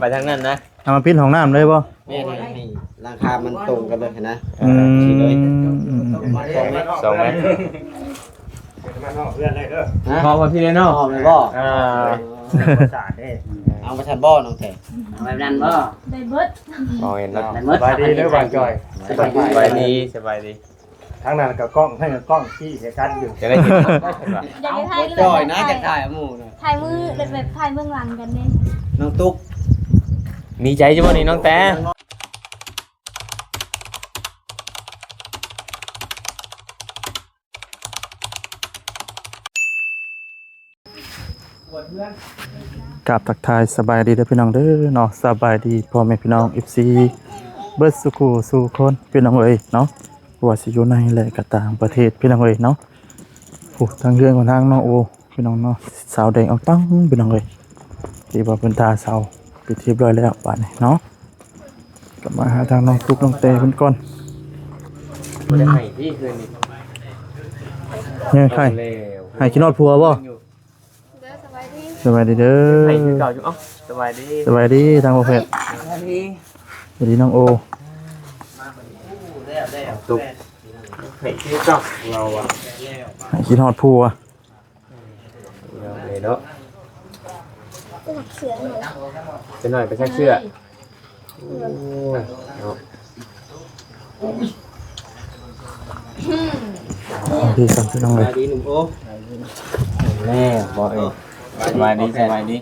ໄປທາງນັ້ນນະ ເອົາມາປິດຫ້ອງນ້ຳເລີຍບໍ່? ແມ່ນ ໃຫ້ຫຼັງຄາມັນຕົງກັນເລີຍຫັ້ນນະ. ອືມ ສອງແມັດ ສອງແມັດ ຮະ? ພໍ ພໍພີ່ແລ້ວເນາະ ພໍແມ່ນບໍ່? ອ່າ ເອີ ປະສານເດ້. ເອົາໄປຊັ້ນບໍ່ນ້ອງແທ້? ເອົາແບບນັ້ນບໍ່? ໄດ້ເບິດ ບໍ່ເຫັນເນາະ. ໄດ້ເບິດ. ສະບາຍດີເດີບ່າວຈ້ອຍ. ສະບາຍດີ ສະບາຍດີ ສະບາຍດີ. ທາງນັ້ນກໍກ້ອງ ໃຫ້ກໍກ້ອງ ຊີ້ໃຫ້ກັນຢູ່. ຢາກໄດ້ເຫັນ ຢາກໄດ້ຖ່າຍ ຈ້ອຍນະ ຢາກຖ່າຍໝູ່ນະ ຖ່າຍມື ແບບ ແບບຖ່າຍເບື້ອງຫຼັງກັນເດ້. ນ້ອງຕຸກ ມີໃຈຢູ່ບໍ່ນີ້ນ້ອງແຕ? ກາບທັກທາຍສະບາຍດີເດີພີ່ນ້ອງເດີເນາະ. ສະບາຍດີພໍ່ແມ່ພີ່ນ້ອງ ເອັຟຊີ ເບິດສູ່ຄູ່ສູ່ຄົນພີ່ນ້ອງເອີຍເນາະ, ບໍ່ວ່າຊິຢູ່ໃນ ແລະ ກໍຕ່າງປະເທດພີ່ນ້ອງເອີຍເນາະ. ໂອ້ ທາງເຮືອນຂອງທາງນ້ອງໂອ ພີ່ນ້ອງເນາະ ເສົາແດງອອກຕັງພີ່ນ້ອງເອີຍ ທີ່ວ່າເພິ່ນທາເສົາເປັນທີ່ຮຽບຮ້ອຍແລ້ວບາດນີ້ເນາະ. ກັບມາຫາທາງນ້ອງຕຸກນ້ອງແຕເພິ່ນກ່ອນ. ບໍ່ໄດ້ໃຫ້ຕິຄືນນີ້ ຍັງໃຫ້ ໃຫ້ຄິດຮອດຜົວບໍ່? ເດີ ສະບາຍດີ ສະບາຍດີເດີ ໃຫ້ຄືເກົ່າຢູ່. ເອົ້າ ສະບາຍດີ ສະບາຍດີທາງບໍ່ແພດ ສະບາຍດີ ສະບາຍດີນ້ອງໂອ. ຕຸກ ໃຫ້ຄືເກົ່າ ເຮົາວ່າ ໃຫ້ຄິດຮອດຜົວ. ເນາະ ໄປຊັກເສື້ອໜ່ອຍ ໄປໜ້ອຍ ໄປຊັກເສື້ອ. ໂອ້ຍ ເນາະ ດີກັນພີ່ນ້ອງເອີຍ. ສະບາຍດີໜຸ່ມໂອ. ແນ່ ບໍ່ເອີຍ ສະບາຍດີ ສະບາຍດີ.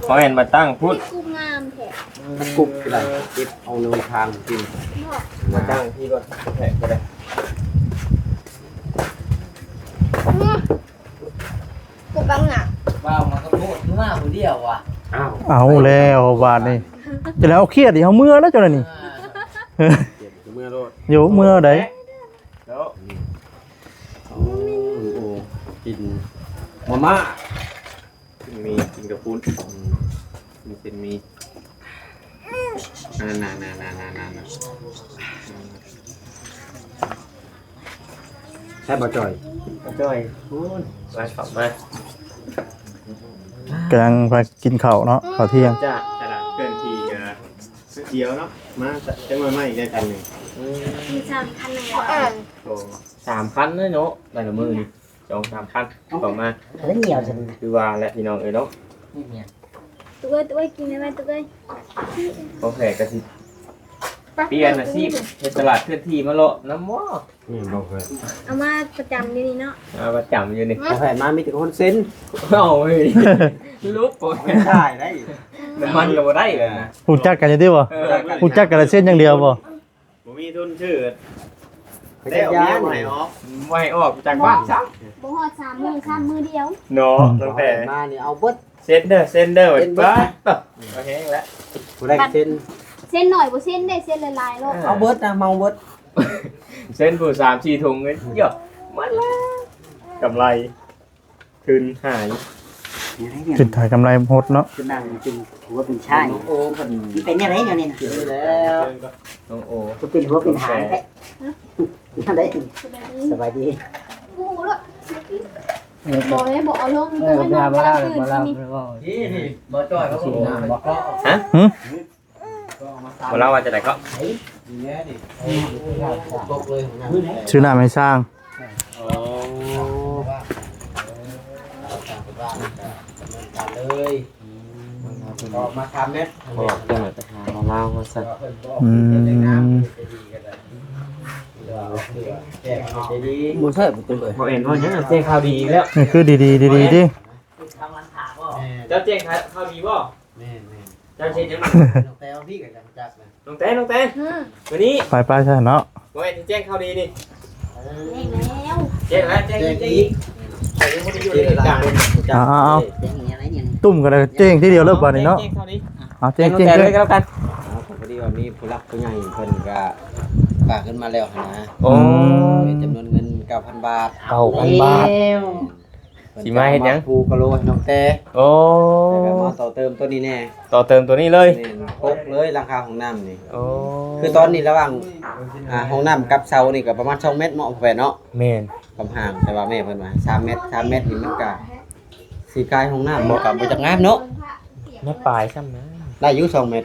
ພໍແມ່ນມາຕັ້ງພຸ້ນ ກຸບງາມແທ້ ກຸບໄດ້ ເກັບເອົາໃນທາງກິນ ມາຕັ້ງທີ່ລົດແທກກໍໄດ້. ກູບັງໜ້າ ວ່າມັນກໍໂພດມາຜູ້ດຽວວ່ະ. ອ້າວ ເອົາແລ້ວບາດນີ້ ຈະແລ້ວເອົາຄຽດອີກ ເອົາເມືອແລ້ວເຈົ້ານີ້. ເມືອໂລດ ຢູ່ເມືອໃດ? ໂອ້ ກິນມາມ່າ ມີກິນກະປຸ້ນ ມີເສັ້ນໝີ່. ໃຊ່ບໍ່ຈ່ອຍ? ບໍ່ຈ່ອຍ ພຸ້ນ ມາເຂົ້າມາ ກຳລັງພາກິນເຂົ້າເນາະ ເຂົ້າທ່ຽງ. ຈາກຕະຫຼາດເຄື່ອນທີ່ກະດຽວເນາະ ມາຈັກໜ່ອຍມາອີກໄດ້ຄັນໜຶ່ງ. ມີສາມຄັນເລີຍ ໂອ້ ສາມຄັນເລີຍເນາະ ແຕ່ລະມື້ນີ້ ສອງສາມຄັນເຂົ້າມາ ແລ້ວໜຽວຊັ້ນ ຄືວ່າແຫຼະພີ່ນ້ອງເອີຍເນາະ. ຕຸກເອີຍ ຕຸກເອີຍ ກິນໄດ້ໄວຕຸກເອີຍ. ໂອເຄ ກະຊິປ່ຽນອາຊີບເຮັດຕະຫຼາດເຄື່ອນທີ່ມາເລາະນຳບໍ່? ແມ່ນບໍ່ເຄີຍ ເອົາມາປະຈຳຢູ່ນີ້ເນາະ ເອົາປະຈຳຢູ່ນີ້. ບໍ່ໃຜມາ ມີແຕ່ຄົນເຊັນ ເອົາເວີຍ ລຸກບໍ່ໄດ້ ຂາຍໄດ້ ນ້ຳມັນກໍບໍ່ໄດ້ນະ. ຮູ້ຈັກກັນຢູ່ຕິບໍ່? ເອີ ຮູ້ຈັກກັນແລ້ວເຊັນຢ່າງດຽວບໍ່? ບໍ່ມີທຶນຊື້ ແລ້ວເມຍບໍ່ໃຫ້ອອກ ບໍ່ໃຫ້ອອກຈາກບ້ານຊ້ຳ. ບໍ່ຮອດສາມມື້ຊ້ຳ ມື້ດຽວເນາະ. ອືມ ຕັ້ງແຕ່ມານີ້ເອົາເບິດ ເຊັນເດີ ເຊັນເດີ ເຊັນເບິດ ບາດ ບໍ່ແຮງແລ້ວ ຜູ້ໃດເຊັນ ເຊັນໜ້ອຍບໍ່ເຊັນເດ້ ເຊັນຫຼາຍໆໂລດ. ເອີ ເອົາເບິດນະ ເມົາເບິດ ເຊັນຜູ້ສາມສີ່ຖົງເງິນ ເຍາະ ໝົດແລ້ວ ກຳໄລ ທຶນຫາຍ ທຶນຫາຍກຳໄລຫົດເນາະ. ຄືນາງຈຶ່ງຫົວເປັນຊາຍ ນ້ອງໂອເພິ່ນ ມັນເປັນຫຍັງໃດແນວນີ້ນະ? ແລ້ວ ນ້ອງໂອ ຄືເປັນຫົວເປັນຫາງແທ້. ນັ້ນໄດ໋ ສະບາຍດີ ສະບາຍດີ. ບໍ່ໄດ້ ບໍ່ເອົາລົງ ເອີ ມັນ ມັນຄືນນີ້ ນີ້ ນີ້ ບໍ່ຈ່ອຍ ເຂົາບໍ່ ຮະ? ຫື? ບໍ່ລາວວ່າຈັ່ງໃດເກາະ? ຊື້ນ້ຳໃຫ້ຊ່າງ. ໂອ້ ເລີຍ ອອກມາສາມແມັດ ບອກຈັ່ງໃດໄປຫາລາວວ່າຊັ້ນ. ອືມ ບໍ່ໃຊ່ບໍ່ເລີຍ ບໍ່ເຫັນວ່າຫຍັງ ແຈ້ງຂ່າວດີອີກແລ້ວ. ນີ້ຄືດີໆ ດີໆ ຕິ ເຈົ້າແຈ້ງຂ່າວດີບໍ່? ແມ່ນໆ ເຈົ້າເຮັດຫຍັງ? ນ້ອງແຕ້ວພີ່ກໍຈະຮູ້ຈັກນະ ນ້ອງແຕ້ ນ້ອງແຕ້ ອືມ ມື້ນີ້ ໄປໆ ໃຊ່ເນາະ ບໍ່ແມ່ນຊິແຈ້ງຂ່າວດີນີ້. ເອີ ແຈ້ງແລ້ວ ແຈ້ງແລ້ວ ແຈ້ງອີກ ແຈ້ງອີກ ເອົາໆໆ ແຈ້ງອີກ ຕຸ້ມກັນແລ້ວແຈ້ງທີດຽວເລີຍບາດນີ້ເນາະ. ແຈ້ງຂ່າວດີ ເອົາແຈ້ງ ແຈ້ງ ແຈ້ງ ແຈ້ງເລີຍກໍແລ້ວກັນ. ພໍດີວ່າມີຜູ້ຫຼັກຜູ້ໃຫຍ່ເພິ່ນກໍຝາກເງິນມາແລ້ວຫັ້ນນະ. ໂອ້ ເປັນຈຳນວນເງິນເກົ້າພັນບາດ. ເກົ້າພັນບາດ ແລ້ວ ຊິມາເຮັດຫຍັງ? ມາປູກະໂລໃຫ້ນ້ອງແຕ້. ໂອ້ ແລ້ວກໍມາຕໍ່ເຕີມຕົວນີ້ແດ່. ຕໍ່ເຕີມຕົວນີ້ເລີຍ? ແມ່ນ ປົກເລີຍຫຼັງຄາຫ້ອງນ້ຳນີ້. ໂອ້ ຄືຕອນນີ້ລະຫວ່າງ ອ່າ ຫ້ອງນ້ຳກັບເສົານີ້ກໍປະມານສອງແມັດເນາະ ພໍ່ແມ່ເນາະ. ແມ່ນ ຄວາມຫ່າງ ແຕ່ວ່າແມ່ເພິ່ນວ່າສາມແມັດ ສາມແມັດນີ້ມັນກໍຊິກາຍຫ້ອງນ້ຳບໍ່ ກໍບໍ່ຈັກງາມເນາະ. ແມັດປາຍຊ້ຳນະ. ໄດ້ຢູ່ສອງແມັດ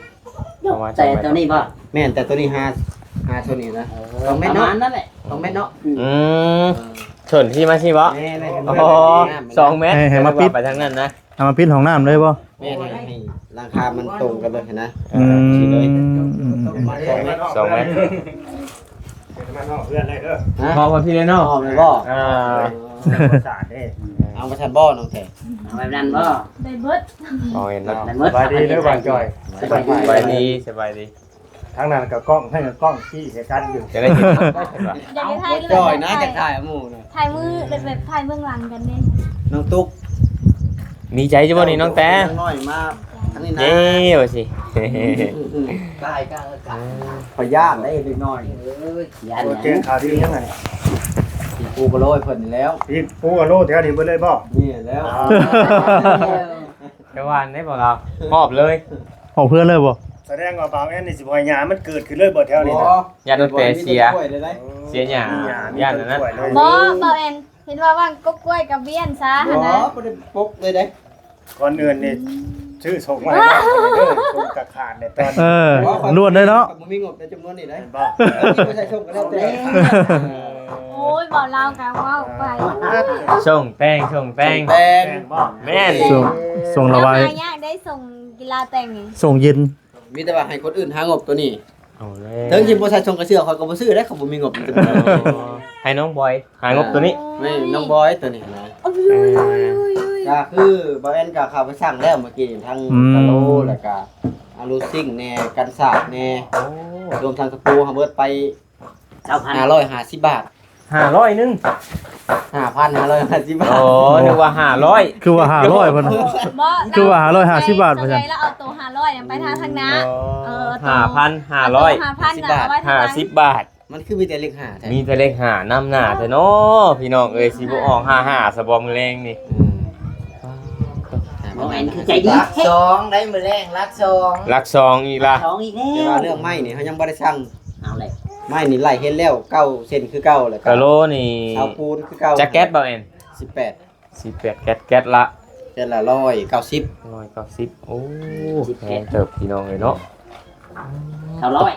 ປະມານ ແຕ່ ສອງແມັດ ໂຕນີ້ບໍ່? ແມ່ນ ແຕ່ໂຕນີ້ຫາ ຫາໂຕນີ້ນະ ເອີ ສອງແມັດເນາະ ປະມານນັ້ນແຫຼະ ສອງແມັດເນາະ ອືມ ເອີ ຊົນທີ່ມາຊິບໍ່? ແມ່ນໆ ອໍ ສອງແມັດ ໃຫ້ ໃຫ້ມາປິດ ໄປທາງນັ້ນນະ ເອົາມາປິດຫ້ອງນ້ຳເລີຍບໍ່? ແມ່ນ ໃຫ້ ໃຫ້ຫຼັງຄາມັນຕົງກັນເລີຍຫັ້ນນະ ອືມ ຊິເລີຍ ອືມ ສອງແມັດ ສອງແມັດ ມານອກເຮືອນໄດ້ເດີ ຮະ ຮອບມາພີ້ເລີຍເນາະ ຮອບເລີຍບໍ່? ອ່າ ເອີ ສາດເດ້ ເອົາໄປທັນບໍ່ນ້ອງແທ້? ເອົາແບບນັ້ນບໍ່? ໄດ້ເບິດ ເອົາເຫັນເນາະ ໄດ້ເບິດ ສະບາຍດີເດີບ່າວຈ່ອຍ ສະບາຍດີ ສະບາຍດີ ສະບາຍດີ ທາງນັ້ນກໍກ້ອງ ທາງນັ້ນກໍກ້ອງ ຊີ້ໃຫ້ກັນຢູ່ ຈະໄດ້ເຫັນ ຢາກໄດ້ຖ່າຍ ຈ່ອຍນະ ຢາກຖ່າຍໝູ່ນະ ຖ່າຍມື ແບບ ແບບຖ່າຍເບື້ອງຫຼັງກັນເດ້ ນ້ອງຕຸກ ດີໃຈຢູ່ບໍ່ນີ້ນ້ອງແຕ? ນ້ອງນ້ອຍມາທາງນີ້ນະ ເອີ ວ່າຊິ ອືມໆ ໄດ້ກໍເອີ ພະຍາດໄດ້ເດັກນ້ອຍ ເອີ ຂຽນ ໂອ້ ແຈ້ງຂ່າວດີຫຍັງຫັ້ນ ກິນປູກະໂລໃຫ້ເພິ່ນນີ້ແລ້ວ ກິນປູກະໂລແຖວນີ້ເບິດເລີຍບໍ່? ນີ້ແລ້ວ ອ່າ ແຕ່ວ່າໄດ້ບໍ່ລາວ ຮອບເລີຍ ຮອບເຮືອນເລີຍບໍ່? ສະແດງວ່າບ່າວແອນນີ້ຊິບໍ່ໃຫ້ຫຍ້າມັນເກີດຂຶ້ນເລີຍບໍ່ແຖວນີ້ນະ? ບໍ່ ຢ້ານມັນແປເສຍ ມີແຕ່ກ້ວຍເລີຍ ເສຍຫຍ້າ ໂອ້ ຢ້ານນັ້ນນະ ມີແຕ່ກ້ວຍເລີຍ ບໍ່ ບ່າວແອນ ເຫັນວ່າວ່າງກົກກ້ວຍກັບວຽນຊະຫັ້ນນະ ບໍ່ ບໍ່ໄດ້ປົກເລີຍເດ້ ກ່ອນອື່ນນີ້ ອືມ ຊື້ສົ່ງມາໃຫ້ນ້ອງເດີ ສົ່ງກະຂາດແດ່ຕອນ ເອີ ລ້ວນເລີຍເນາະ ບໍ່ມີງົບໃນຈຳນວນນີ້ເດ້ ແມ່ນບໍ່? ເອີ ຊິໄປໃສ່ສົ່ງກໍແລ້ວແຕ່ ໂອ້ຍ ເວົ້າລາວກໍເວົ້າໄປ ສົ່ງແຕ່ງ ສົ່ງແຕ່ງ ສົ່ງແຕ່ງ ແມ່ນ ສົ່ງ ສົ່ງລະວາຍ ຫາຍາກໄດ້ ສົ່ງກິລາແຕ່ງນີ້ ສົ່ງເຢັນ ມີແຕ່ວ່າໃຫ້ຄົນອື່ນຫາງົບໂຕນີ້ ເອົາແລ້ວ ເຖິງຊິບໍ່ໃສ່ສົ່ງກະເຊື່ອ ຂ້ອຍກໍບໍ່ຊື້ເດ້ ຂ້ອຍບໍ່ມີງົບ ໃຫ້ນ້ອງບອຍຫາງົບໂຕນີ້ ແມ່ນ ນ້ອງບອຍໂຕນີ້ນະ ໂອ້ຍ ເອີ ກໍຄືບ່າວແອນກໍເຂົ້າໄປສັ່ງແລ້ວເມື່ອກີ້ ທັງ ອືມ ກະໂລ ແລ້ວກໍອາລູຊິງແດ່ ກັນສາດແດ່ ໂອ້ ລວມທັງຕະປູ ເຮົາເບິດໄປ ຊາວພັນ ຫ້າຮ້ອຍຫ້າສິບບາດ ຫ້າຮ້ອຍໜຶ່ງ ຫ້າພັນຫ້າຮ້ອຍຫ້າສິບບາດ ໂອ້ ນຶກວ່າຫ້າຮ້ອຍ ຄືວ່າຫ້າຮ້ອຍເພິ່ນ ບໍ່ ຄືວ່າຫ້າຮ້ອຍຫ້າສິບບາດ ສ່ວນໃຫຍ່ລາວເອົາໂຕຫ້າຮ້ອຍນຳໄປທາງໜ້າ ອໍ ເອີ ເອົາໂຕ ຫ້າພັນຫ້າຮ້ອຍ ຫ້າພັນນະ ເອົາໄວ້ທາງຫຼັງ ຫ້າສິບບາດ ມັນຄືມີແຕ່ເລກຫ້າແທ້ ມີແຕ່ເລກຫ້ານຳໜ້າແທ້ເນາະ ພີ່ນ້ອງເອີຍ ຊິບໍ່ອອກຫ້າຫ້າຊະບໍ່ມື້ແລງນີ້ ອືມ ບໍ່ແມ່ນຄືໃຈດີ ຫຼັກສອງໄດ້ມື້ແລງ ຫຼັກສອງ ຫຼັກສອງອີກລະ ສອງອີກແລ້ວ ແຕ່ວ່າເລື່ອງໄມ້ນີ້ເຮົາຍັງບໍ່ໄດ້ສັ່ງ ເອົາແຫຼະ ໄມ້ນີ້ໄລ່ເຮັດແລ້ວ ເກົ້າເຊັນຄືເກົ່າ ແລ້ວກະ ກະໂລນີ້ ເສົາປູນຄືເກົ່າ ຈັກແກັດ ບ່າວແອນ? ສິບແປດ ສິບແປດແກັດ ແກັດລະ ແກັດລະຮ້ອຍເກົ້າສິບ ຮ້ອຍເກົ້າສິບ ໂອ້ ສິບແປດ ແພງເຕີບ ພີ່ນ້ອງເອີຍເນາະ ເກົ້າຮ້ອຍ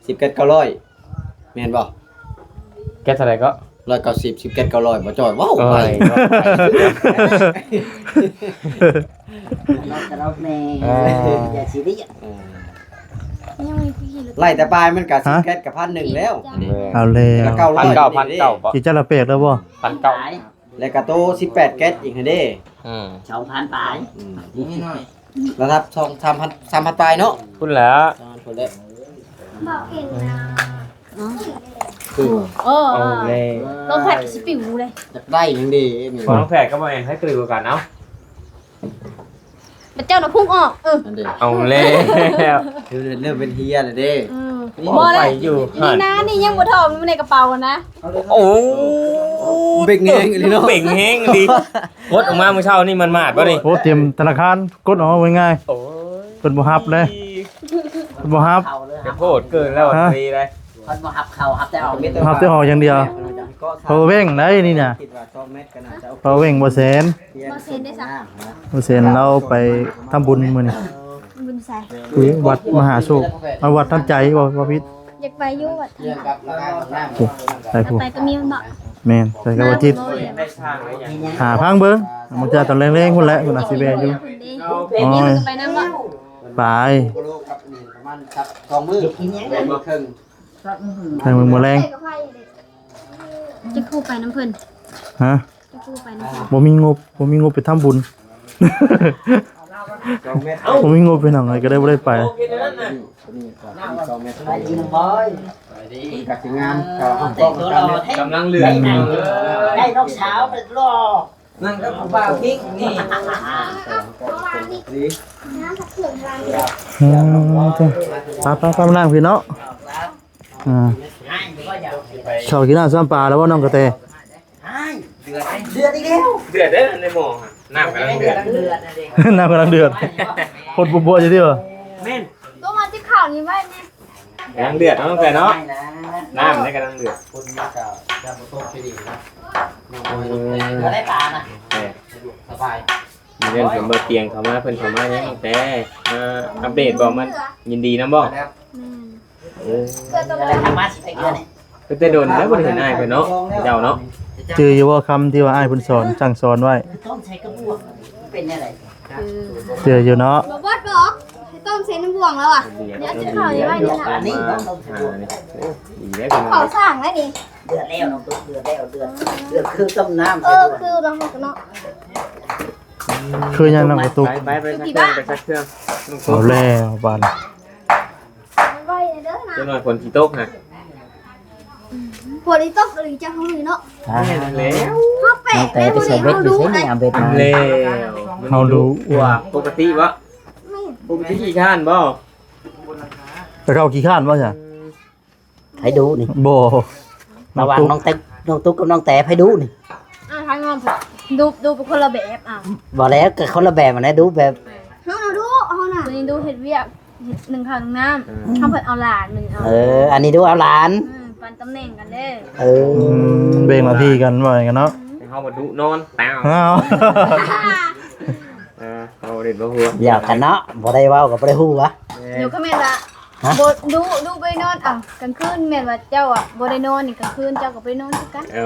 ສິບແກັດ ເກົ້າຮ້ອຍ ແມ່ນບໍ່? ແກັດເທົ່າໃດເກາະ? ຮ້ອຍເກົ້າສິບ ສິບແກັດ ເກົ້າຮ້ອຍ ບໍ່ຈ່ອຍ ເວົ້າໄປ ເອີຍ ເວົ້າໄປ ຕະຫຼົກແນ່ ເອີ ຢ່າຊີຣຽສ ເອີ ຍັງມີຜູ້ຂີ່ລົດ ໄລ່ແຕ່ປາຍມັນກະ ຮະ? ສິບແກັດກະພັນໜຶ່ງແລ້ວ ເອົາແລ້ວ ພັນເກົ້າ ພັນເກົ້າ ພັນເກົ້າ ຊິຈັດລະແປກແລ້ວບໍ່? ພັນເກົ້າ ແລ້ວກະໂຕສິບແປດແກັດອີກຫັ້ນເດ້ ອືມ ສອງພັນປາຍ ອືມ ນິດໜ້ອຍ ລະດັບສອງ ສາມພັນ ສາມພັນປາຍເນາະ ພຸ້ນແຫຼະ ສາມພັນພຸ້ນແຫຼະ ບອກເອງນະ ຄື ເອີ ເອົາແລ້ວ ນ້ອງແພດຊິປິວເລີຍ ຢາກໄດ້ຫຍັງເດ້ ນ້ອງແພດກັບນ້ອງແອນໃຜຕື່ນກວ່າກັນ ເອົ້າ ບາດເຈົ້ານະພຸ້ງອອກ ເອີ ອັນເດ້ ເອົາແລ້ວ ເລີ່ມເປັນເຮຍແລ້ວເດ້ ອືມ ນີ້ ບໍ່ແຫຼະ ໄປຢູ່ ນີ້ນາ ນີ້ຍັງບໍ່ຖອກຢູ່ໃນກະເປົານະ ໂອ້ ເບັງແຮງອີ່ຫຼີເນາະ ເບັງແຮງອີ່ຫຼີ ກົດອອກມາມື້ເຊົ້ານີ້ໝາດໆບໍ່ນີ້ ໂອ້ ຕຽມທະນາຄານ ກົດອອກມາງ່າຍໆ ໂອ້ຍ ເພິ່ນບໍ່ຮັບເດ້ ເພິ່ນບໍ່ຮັບ ຈະໂພດເກີນແລ້ວ ຮະ ເລີຍ ເພິ່ນບໍ່ຮັບເຂົ້າ ຮັບແຕ່ອອກ ຮັບແຕ່ອອກຢ່າງດຽວ ເພາະວ່າແວ່ງໄດ໋ນີ້ນະ ເພາະວ່າແວ່ງບໍ່ແຊນ ບໍ່ແຊນໄດ້ຊະ ບໍ່ແຊນລາວໄປທຳບຸນມື້ນີ້ ບຸນໃສ? ອຸ້ຍ ວັດມະຫາໂຊກ ເອົາ ວັດທັນໃຈ ເວົ້າ ເວົ້າຜິດ ຢາກໄປຢູ່ວັດທັນໃຈ ໂອ້ ໄປພຸ້ນ ໄປກໍມີແມ່ນບໍ່? ແມ່ນ ໄປກັບອາທິດ ຫາພັງເບິ່ງ ບາງເທື່ອຕອນແລງໆພຸ້ນແຫຼະ ເພິ່ນອາດຊິແວ່ຢູ່ ໂອ້ຍ ໄປນຳບໍ່? ໄປ ປະມານສອງມື້ ເຄິ່ງ ໄປມື້ແລງ ຈັກຄູ່ໄປນຳເພິ່ນ? ຮະ? ຈັກຄູ່ໄປນຳເພິ່ນ? ບໍ່ມີງົບ ບໍ່ມີງົບໄປທຳບຸນ ບໍ່ມີງົບ ພີ່ນ້ອງເອີຍ ກໍເລີຍບໍ່ໄດ້ໄປ ໄປອີກໜຶ່ງບ່ອຍ ກໍຊິງາມ ກໍຫ້ອງກອງ ກຳລັງເລືອກ ໄດ້ນ້ອງສາວໄປຫຼໍ່ ນັ່ງກັບຜູ້ບ່າວພິກນີ້ ອືມ ໄປໆໆ ມານັ່ງພີ້ເນາະ ອ່າ ເຂົ້າກິນນ້ຳຊ້ຳປາແລ້ວບໍ່ ນ້ອງກະແຕ? ເດືອດ ເດືອດອີກແລ້ວ ເດືອດເດີ ໃນໝໍ້ ນ້ຳກຳລັງເດືອດ ເດືອດ ນ້ຳກຳລັງເດືອດ ຄົນບົວໆຢູ່ຕິບໍ່? ແມ່ນ ຕົວມາຈິບເຂົ້ານີ້ໄວ້ແນ່ ກຳລັງເດືອດເນາະ ນ້ອງແພດເນາະ ນ້ຳນີ້ກຳລັງເດືອດ ຄົນມັນກະຈະບໍ່ຕົກທີ່ດີເນາະ ນ້ອງບໍ່ໄດ້ປານະ ສະດວກສະບາຍ ເລື່ອງເພິ່ນບໍ່ຕຽງເຂົ້າມາ ເພິ່ນເຂົ້າມາຫຍັງ ແຕ່ມາອັບເດດບໍ່? ມັນຍິນດີນຳບໍ່? ແມ່ນ ໂອ້ ເກີດແຕ່ດົນແລ້ວບໍ່ໄດ້ເຫັນອ້າຍເພິ່ນເນາະ ເຈົ້າເນາະ. ຈື່ຢູ່ບໍ່ຄຳທີ່ວ່າອ້າຍເພິ່ນສອນ ສັ່ງສອນໄວ້? ເປັນແນວໃດ? ຈື່ຢູ່ເນາະ. ບໍ່ບອດບໍ່ອອກ ໃຫ້ຕົ້ມໃສ່ນ້ຳບວງແລ້ວອະ. ດຽວຊິເຂົ້າໄວ້ນີ້ລະ ນີ້ເນາະ ໂອ້ ດີແລ້ວ ເຂົ້າສ້າງແລ້ວນີ້. ເດືອດແລ້ວນ້ອງຕຸກ ເດືອດແລ້ວ ເດືອດ ເດືອດຄືຕົ້ມນ້ຳ. ເອີ ຄືລອງເນາະ ຄືຫຍັງນ້ອງຕຸກ? ໄປ ໄປ ໄປຊັກເຄື່ອງ ໄປຊັກເຄື່ອງ. ເອົາແລ້ວບາດນີ້ ໄວເດີນະ ຈັກໜ້ອຍຝົນຊິຕົກຫັ້ນ. ຝົນຊິຕົກອີ່ຫຍັງຈັກຮູ້ເນາະ. ແມ່ນແລ້ວ ເຮົາແປກ ນ້ອງແຕໄປໃສ່ເບັດຢູ່ໃສນີ້? ເອົາເບັດມາແລ້ວ ເຮົາດຸກວ່າປົກກະຕິບໍ່? ແມ່ນ ປົກກະຕິຂີ້ຄ້ານບໍ່? ແຕ່ເຂົາຂີ້ຄ້ານບໍ່ຊະ? ໃຜດຸນີ້? ບໍ່ ລະຫວ່າງນ້ອງຕຸກ ນ້ອງຕຸກກັບນ້ອງແຕ ໃຜດຸນີ້? ອ້າວ ໃຜງອມ ດຸ ດຸເປັນຄົນລະແບບ. ອ້າວ ບໍ່ແລ້ວ ກໍຄົນລະແບບຫັ້ນແຫຼະ ດຸແບບ ເຮົານະດຸ ເຮົານະ ຜູ້ນີ້ດຸເຮັດວຽກ ເຮັດໜຶ້ງເຂົ້າໜຶ້ງນ້ຳ. ເອີ ເຮົາເພິ່ນເອົາຫຼານ ເພິ່ນເອົາ ເອີ ອັນນີ້ດຸເອົາຫຼານ. ເອີ ປັນຕຳແໜ່ງກັນເດ້. ເອີ ອືມ ແບ່ງໜ້າທີ່ກັນ ວ່າຫຍັງກັນເນາະ. ເຮົາບໍ່ດຸນອນ ແປວ ອ້າວ ເອີ ເຮົາບໍ່ໄດ້ບໍ່ຫົວ ຢອກກັນເນາະ ບໍ່ໄດ້ເວົ້າກໍບໍ່ໄດ້ຫົວ. ແມ່ນ ເອີ ຄັນແມ່ນວ່າ ຮະ ບໍ່ດຸ ດຸບໍ່ໄດ້ນອນ. ອ້າວ ກາງຄືນແມ່ນວ່າເຈົ້າອະບໍ່ໄດ້ນອນນີ້ ກາງຄືນເຈົ້າກໍບໍ່ໄດ້ນອນຄືກັນ. ເອີ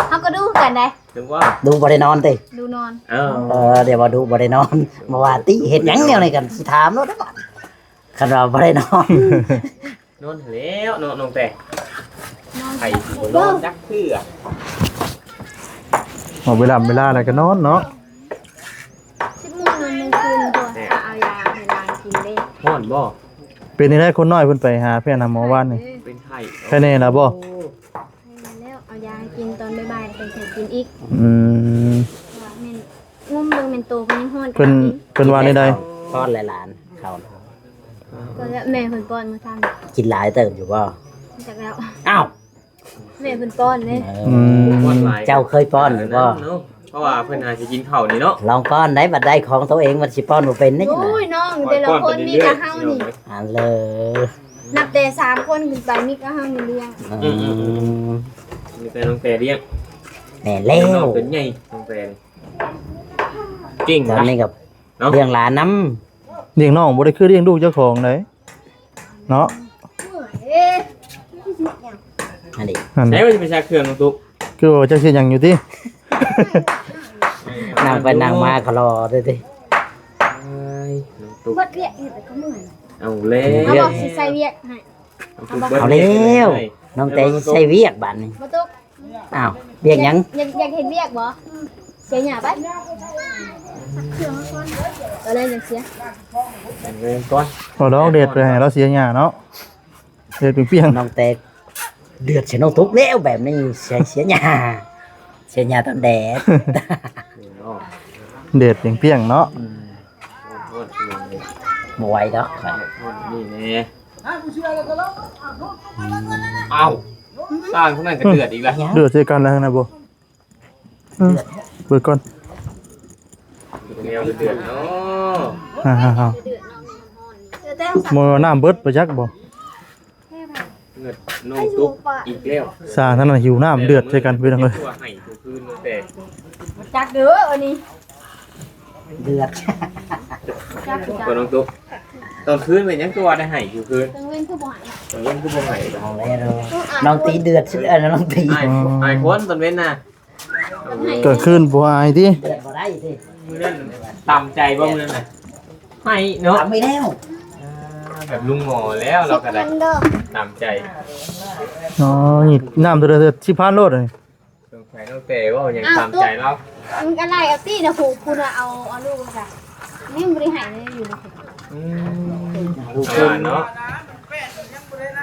ເຮົາກໍດຸຄືກັນເດ້. ດຸບໍ່? ດຸບໍ່ໄດ້ນອນຕິ? ດຸນອນ. ເອີ ເອີ ດຽວວ່າດຸບໍ່ໄດ້ນອນ ມາວ່າຕິ ເຮັດຫຍັງແນວນີ້ກັນ ຊິຖາມໂລດເດ້. ຄັນວ່າບໍ່ໄດ້ນອນ ນອນແລ້ວເນາະນ້ອງແຕ ໃຜຊິບໍ່ນອນຈັກເທື່ອ. ອອກເວລາ ເວລາໃດກໍນອນເນາະ. ສິບໂມງນອນມື້ຄືນຕົວະ ເອົາຢາໃຫ້ນາງກິນເດ້. ຮ້ອນບໍ່? ເປັນຈັ່ງໃດ ຄົນນ້ອຍເພິ່ນໄປຫາແພດຫາໝໍວານນີ້? ເປັນໄຂ້ ໄຂ້ແນ່ລະບໍ່? ໂອ້ ໄປແລ້ວ ເອົາຢາໃຫ້ກິນຕອນບ່າຍໆ ແລ້ວໃຫ້ກິນອີກ. ອືມ ວ່າແມ່ນງຸ້ມເບິ່ງແມ່ນໂຕເພິ່ນຍັງຮ້ອນ. ເພິ່ນ ເພິ່ນວ່າແນວໃດ? ປ້ອນຫຼາຍຫຼານເຂົ້າ ກໍແລ້ວແມ່ເພິ່ນປ້ອນມື້ເຊົ້າ. ກິນຫຼາຍເຕີບຢູ່ບໍ່? ຈັກແລ້ວ. ອ້າວ ແມ່ເພິ່ນປ້ອນເດ້. ອືມ ເຈົ້າເຄີຍປ້ອນຢູ່ບໍ່? ເນາະ ເພາະວ່າເພິ່ນຫາຊິກິນເຂົ້ານີ້ເນາະ. ລອງປ້ອນໄດ້ ບັດໄດ້ຂອງໂຕເອງ ມັນຊິປ້ອນບໍ່ເປັນເດ້. ໂອ້ຍ ນ້ອງແຕ່ລະຄົນມີແຕ່ເຮົານີ້ ອັນເລີ ນັບແຕ່ສາມຄົນຂຶ້ນໄປ ມີແຕ່ເຮົານີ້ລ້ຽງ. ອືມ ອືມ ອືມ ມີແຕ່ນ້ອງແຕລ້ຽງ. ແມ່ນແລ້ວ ເປັນໃຫຍ່ນ້ອງແຕ ເກັ່ງ ຕອນນີ້ກໍ ເນາະ ລ້ຽງຫຼານນຳ. ລ້ຽງນ້ອງບໍ່ໄດ້ຄືລ້ຽງລູກເຈົ້າຂອງໃດເນາະ. ອັນນີ້ ໃສວ່າຊິໄປຊັກເຄື່ອງນ້ອງຕຸກ? ຄືວ່າຈັກຊິຫຍັງຢູ່ຕິ? ນັ່ງໄປນັ່ງມາກໍລໍເດ້ຕິ. ເອີຍ ນ້ອງຕຸກ ເບິດວຽກເຮັດແລ້ວກໍເມື່ອຍ. ເອົາແລ້ວ ເອົາບອກຊິໃສ່ວຽກໃຫ້. ເອົາແລ້ວ ນ້ອງແຕໃສ່ວຽກບາດນີ້. ບໍ່ຕຸກ ອ້າວ ວຽກຫຍັງ? ຢາກ ຢາກເຮັດວຽກບໍ່? ເສຍຫຍ້າໄປ ເອົາແລ້ວຍັງເສຍ ເອົາແລ້ວກ່ອນ. ບໍ່ດອກ ເດັດໄປໃຫ້ລາວເສຍຫຍ້າເນາະ ເດັດປຽງໆ. ນ້ອງແຕເດືອດໃສ່ນ້ອງຕຸກແລ້ວ ແບບນີ້ ເສຍ ເສຍຫຍ້າ ເສຍຫຍ້າຕອນແດດ ເດັດປຽງໆເນາະ. ອືມ ບໍ່ໄຫວດອກຂ້ອຍ ນີ້ແນ່. ອ້າວ ສ້າງຄົນນັ້ນກໍເດືອດອີກລະ. ເດືອດໃສ່ກັນແລ້ວນະບໍ່? ເອີ ເປີດກ່ອນ. ແນວເດືອດເນາະ. ອ້າວ ບໍ່ ນ້ຳເບິດໄປຈັກບໍ່? ເງິດນ້ອງຕຸກອີກແລ້ວ. ສ້າງນັ້ນນະ ຫິວນ້ຳເດືອດໃສ່ກັນ ພີ່ນ້ອງເອີຍ. ຕົວໃຫ້ຕົວຄືນຕັ້ງແຕ່ ຈັກເດີອັນນີ້. ເດືອດ ຈັກ ບໍ່ ນ້ອງຕຸກ ຕອນຄືນເປັນຫຍັງຄືວ່າໄດ້ໄຫ້ຢູ່ຄືນ? ກາງເວັນຄືບໍ່ໄຫ້? ກາງເວັນຄືບໍ່ໄຫ້? ນ້ອງຕີເດືອດ ເອີ ນ້ອງຕີ ອາຍ ອາຍຄົນຕອນເວັນນະ. ກາງຄືນບໍ່ອາຍຕິ? ເດືອດບໍ່ໄດ້ຕິ? ມື້ນັ້ນຕາມໃຈບໍ່ມື້ນັ້ນນະ? ໄຫ້ເນາະ ຕາມໄປແລ້ວ. ອ່າ ແບບລຸງໝໍແລ້ວ ລາວກໍໄດ້ຕາມໃຈ. ອໍ ນີ້ນ້ຳເທື່ອລະສິບພັນໂລດນີ້. ສົງໄສນ້ອງແຕເວົ້າຫຍັງຕາມໃຈລາວ. ມັນກໍໄລ່ເອົາຕິນະ ຜູ້ ຜູ້ນະເອົາ ເອົາລູກມາຊະ. ນີ້ມັນບໍ່ໄດ້ໃຫ້ເລີຍຢູ່ນະ. ອືມ ລູກເພິ່ນເນາະ.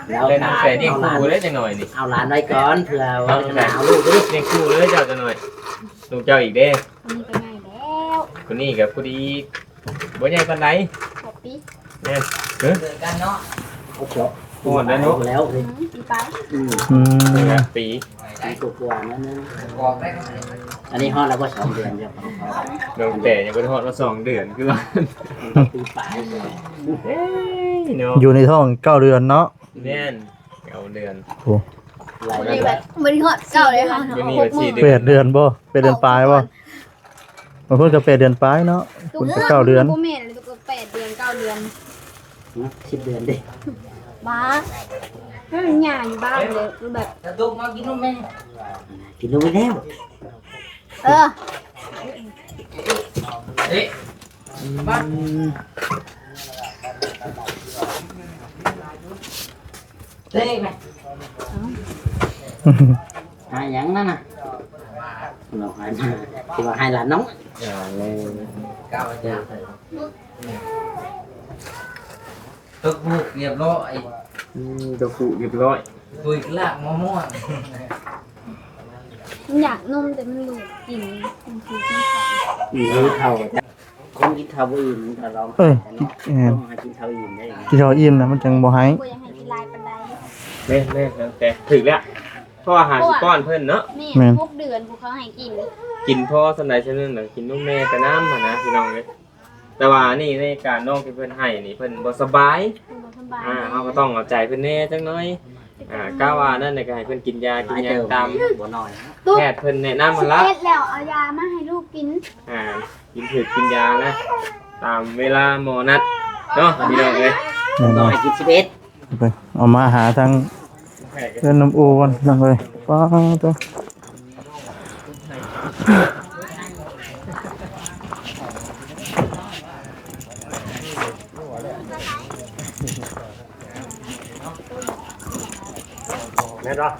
ແລ້ວນ້ອງແຕລ້ຽງຄູ່ເດ້ຈັກໜ້ອຍນີ້. ເອົາຫຼານໄວ້ກ່ອນ ເພື່ອວ່າເອົາລູກເດ້. ລ້ຽງຄູ່ເລີຍເຈົ້າຈັກໜ້ອຍ. ລູກເຈົ້າອີກເດ້. ອັນນີ້ກໍໃຫຍ່ແລ້ວ. ຄົນນີ້ກໍພໍດີ ບໍ່ໃຫຍ່ປານໃດ. ຫົກປີ. ແມ່ນ. ເອີ ເດີນກັນເນາະ. ຫົກປີ. ຮອດແລ້ວເນາະ. ອືມ ປີປາຍ. ອືມ ອືມ ແປດປີ. ປີກວ່າໆນັ້ນນະ. ອັນນີ້ຮອດແລ້ວບໍ່ ສອງເດືອນແລ້ວ? ຕັ້ງແຕ່ຍັງບໍ່ໄດ້ຮອດວ່າສອງເດືອນຄືວ່າ ປີປາຍ. ເອີຍເນາະ ຢູ່ໃນທ້ອງເກົ້າເດືອນເນາະ. ແມ່ນ ເກົ້າເດືອນ. ໂອ້ ບໍ່ໄດ້ຮອດເກົ້າເດືອນ. ແປດເດືອນບໍ່? ແປດເດືອນປາຍບໍ່? บางคนก็แปดเดือนปลายเนาะ คนก็เก้าเดือน บ่แม่น แปดเดือน เก้าเดือน สิบเดือนเด้ บ้า ให้มันย่างอยู่บ้านเลย คือแบบ จะตุกมากินนมแม่ กินนมแล้ว เออ เอ๊ะ อืม ເຕະໄປ ຫາຫຍັງນັ້ນນະ ເນາະ ໃຫ້ ທີ່ວ່າໃຫ້ຫຼານນ້ອງ ອ່າ ແມ່ນ ຕົກລູກຮຽບຮ້ອຍ ອືມ ຕົກລູກຮຽບຮ້ອຍ ຕຸຍກະລາກມໍ່ວ ມັນຢາກນົມ ແຕ່ມັນບໍ່ຢາກກິນ ມັນຄືກິນເຂົ້າ ອືມ ເຂົ້າ ຄົນກິນເຂົ້າບໍ່ອີ່ມມັນກໍຮ້ອງໄຫ້ເນາະ ເອີຍ ຕ້ອງໃຫ້ກິນເຂົ້າອີ່ມໄດ້ ກິນເຂົ້າອີ່ມນະ ມັນຈັ່ງບໍ່ໄຫ້ ບໍ່ຢາກໃຫ້ກິນຫຼາຍປານໃດ ແມ່ນໆ ແຕ່ຖືກແລ້ວ ເພາະວ່າຫາຊິປ້ອນເພິ່ນເນາະ ແມ່ນ ແມ່ນ ຫົກເດືອນຜູ້ເຂົາໃຫ້ກິນ ກິນພໍສ່ຳໃດສ່ຳໜຶ່ງນະ ກິນນົມແມ່ໄປນຳຫັ້ນນະ ພີ່ນ້ອງເອີຍ ແຕ່ວ່ານີ້ໃນການນ້ອງທີ່ເພິ່ນໃຫ້ນີ້ ເພິ່ນບໍ່ສະບາຍ ເພິ່ນບໍ່ສະບາຍ ອ່າ ເຮົາກໍຕ້ອງເອົາໃຈເພິ່ນແດ່ຈັກໜ້ອຍ ອ່າ ກະວ່ານັ້ນນະ ກໍໃຫ້ເພິ່ນກິນຢາກິນຫຍັງຕາມ ບໍ່ນ້ອຍ ແພດເພິ່ນແນະນຳຫັ້ນລະ ສິບເອັດແລ້ວ ເອົາຢາມາໃຫ້ລູກກິນ ອ່າ ກິນຖືກກິນຢານະ ຕາມເວລາໝໍນັດເນາະ ພີ່ນ້ອງເອີຍ ແມ່ນບໍ່ ໃຫ້ກິນສິບເອັດ ໄປ ເອົາມາຫາທາງເຮືອນນ້ຳອູກ່ອນ ພີ່ນ້ອງເອີຍ ປ້າໂຕ ແມ່ນບໍ່?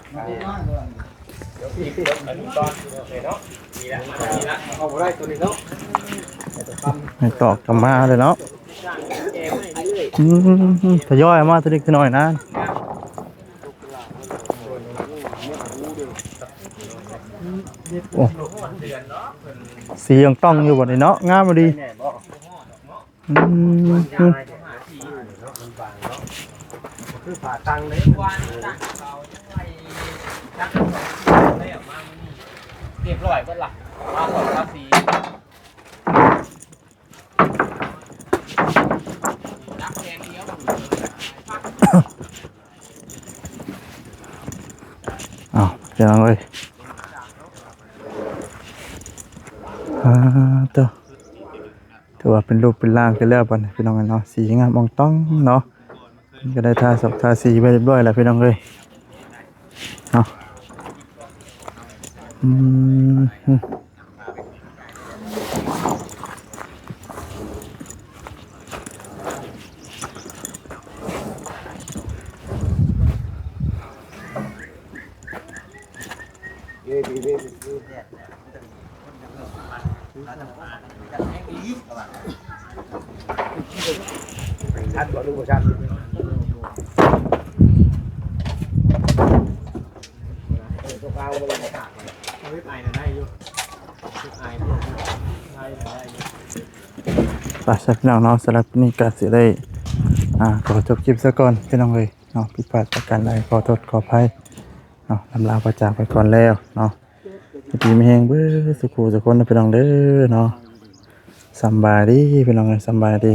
ໃຫ້ຕອກກັບມາເລີຍເນາະ ອືມ ທະຍອຍເອົາມາທີເລັກທີນ້ອຍນະ ໂອ້ ສີຍັງຕ້ອງຢູ່ບັດນີ້ເນາະ ງາມອີ່ຫຼີ. ອືມ ຄືຜ້າຕັງເດ້ ຮຽບຮ້ອຍເບິດລະ ອ້າວ ພີ່ນ້ອງເອີຍ ອ່າ ໂຕ ຖືວ່າເປັນຮູບເປັນຮ່າງຂຶ້ນແລ້ວບັດນີ້ ພີ່ນ້ອງເອີຍເນາະ ສີງາມອ່ອງຕ່ອງເນາະ ເພິ່ນກໍໄດ້ທາສອກທາສີໄວ້ຮຽບຮ້ອຍແລ້ວ ພີ່ນ້ອງເອີຍເນາະ ອືມ. ໄປ ຊັ້ນພີ່ນ້ອງເນາະ ສຳລັບນີ້ກໍຊິໄດ້ ອ່າ ຂໍຈົບຄລິບຊະກ່ອນ ພີ່ນ້ອງເອີຍເນາະ ຜິດພາດປະການໃດ ຂໍໂທດຂໍອະໄພເນາະ ລຳລາພາຈາກໄປກ່ອນແລ້ວເນາະ ຢູ່ດີມີແຮງເບິດສູ່ຜູ້ສູ່ຄົນເນາະ ພີ່ນ້ອງເດີເນາະ ສຳບາຍດີ ພີ່ນ້ອງເອີຍ ສຳບາຍດີ.